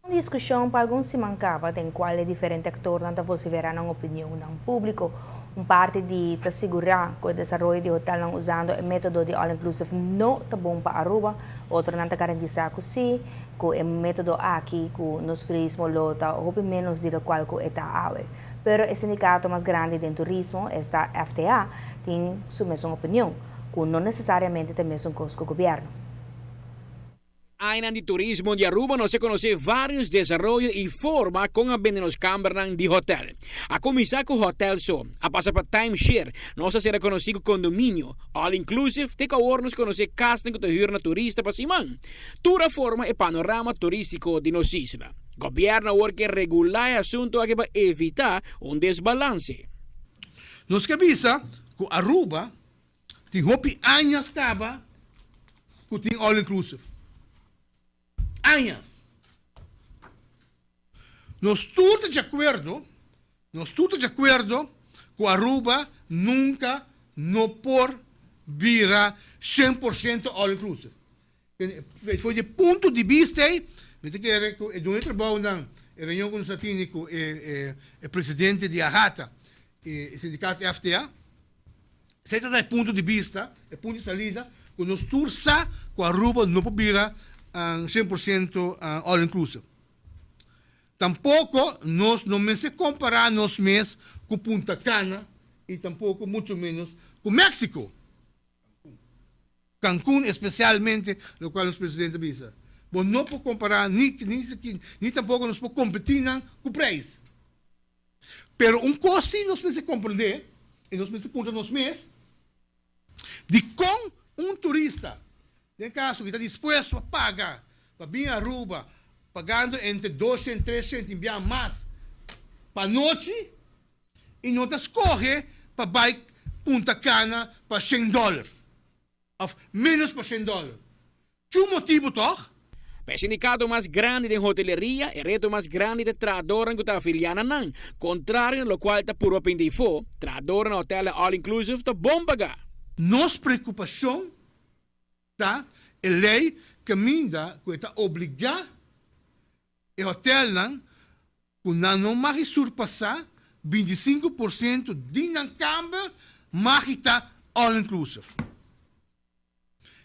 Un diskushon pa algun siman kaba den kual e diferente aktornan ta vosiferá nan opinionnan públiko. Un parti di ta sigurá ku e desaroyo di hotelnan usando e método di all inclusive no ta bon pa Aruba, otronan ta garantisá ku sí, ku e método aki ku nos turismo lo ta hopi ménos di lokual ku e ta awe. Pero e sindikato mas grandi den turismo, esta FTA, tin su mesun opinion, ku no nesesariamente ta e mesun kos ku gobièrnu. Añanan di turismo di Aruba nos a conoce varios desaroyo y forma con a bende nos cambernan di hotel. A cuminsa cu hotel so, a pasa pa time share, nos a sera conoci cu condominio, all inclusive te cu awor nos conoce casnan cu ta huur na turista pa siman. Tur a forma e panorama turistico di nos isla. Gobierno awor ke regula e asunto aki pa evita un desbalance. Nos ke bisa cu Aruba Tin hopi añas caba cu tin all inclusive. Añas. Nos tur ta di acuerdo, nos tur ta di acuerdo cu Aruba nunca no por bira 100% all inclusive. For di e punto di bista ei, mi ta kere cu e duna e trabounan, e reunion cu nos a tini cu e presidente di AHATA y e sindicato FTA, Esei ta e punto di bista, e punto di salida ku nos tur sa ku Aruba no por bira 100% all inclusive. Tampoko nos no mester kompará nos mes ku Punta Cana i tampoko mucho menos ku Mexico. Cancun especialmente, locual nos presidente a bisa. Bo no por kompará ni ni tampoko nos por kompetí nan ku prijs. Pero un kos sí nos mester komprendé i nos mester puntra nos mes, dikon un turista, den kaso ki ta dispuesto pa paga pa bin Aruba pagando entre 200, 300 i bia mas pa nochi i no ta skohe pa bai Punta Cana pa shen dòler òf ménos pa shen dòler? Cu motibu tog? Pa e sindikato mas grandi den hoteleria, e reto mas grandi ta trahadornan ku ta afiliá na nan. Kontrario na lokual ta purba pinta ifó, trahadornan na hotelnan all inclusive ta bon pagá. Nos preokupashon ta e lei kaminda ku e ta obligá e hotelnan ku nan no magi surpasá 25% di nan kamber magi ta all inclusive.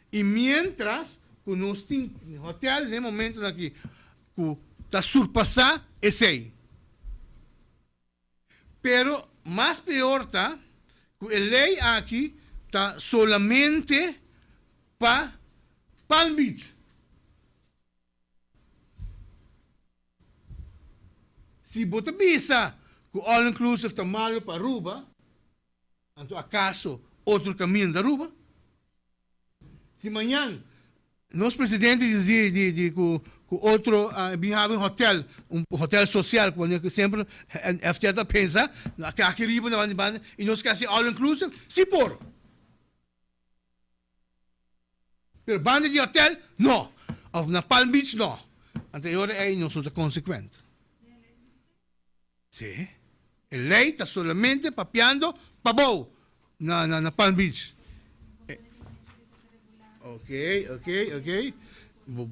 Y mientras cu nos tin hotel den momentonan aki cu ta surpasa esey. Pero mas peor ta cu e ley aki ta solamente pa Palm Beach. Si bo ta bisa cu all inclusive ta malo pa Aruba, Anto acaso otro caminda Aruba? Si mañan nos presidente di di di cu cu otro bin habri un hotel, un hotel social cu wanneer cu semper FTA ta pensa aki riba na banda di banda y nos ke haci all inclusive, si por. Pero banda di hotel, no. Of na Palm Beach, no. Anto e ora ey nos no ta consecuent. Sí. E ley ta solamente papiando pabou na na na Palm Beach. Ok, ok, ok. Bo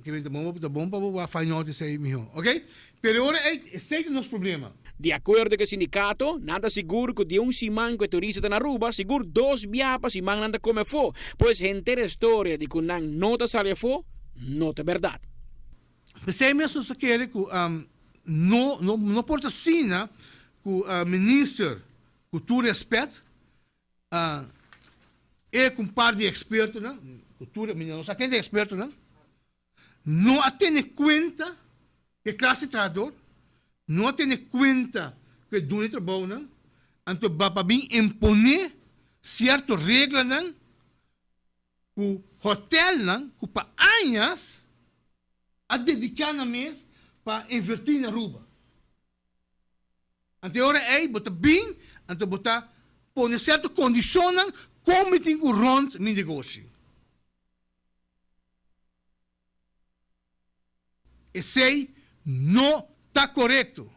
ta bon ta bon pa bo wak find out esey miho. Ok. Pero e ora ey esey ta nos problema. Di akuerdo ku e sindikato, nan ta sigur ku di un siman ku e turista ta na Aruba, sigur dos biaha pa siman nan ta kome afó. Pues henter e storia di ku nan no ta sali afó, no ta bèrdat. P'esei mes nos ta kere ku no no por ta asina ku minister ku tur rèspèt e ku un par di ekspertonan, ku tur mi no sa ken ta e ekspertonan, no a tene kuenta ku e klase trahador, no a tene kuenta ku e duño di trabounan, anto pa bin imponé sierto reglanan ku hotelnan ku pa añas a dediká nan mes pa invertí na Aruba. Anto e ora ei bo ta bin, anto bo ta pone sierto kondishonnan kon mi tin ku rònt mi negoshi. Esei no ta korekto.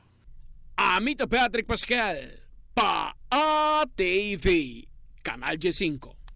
Ami ta Patrick Paskel pa ATV, Canal 15.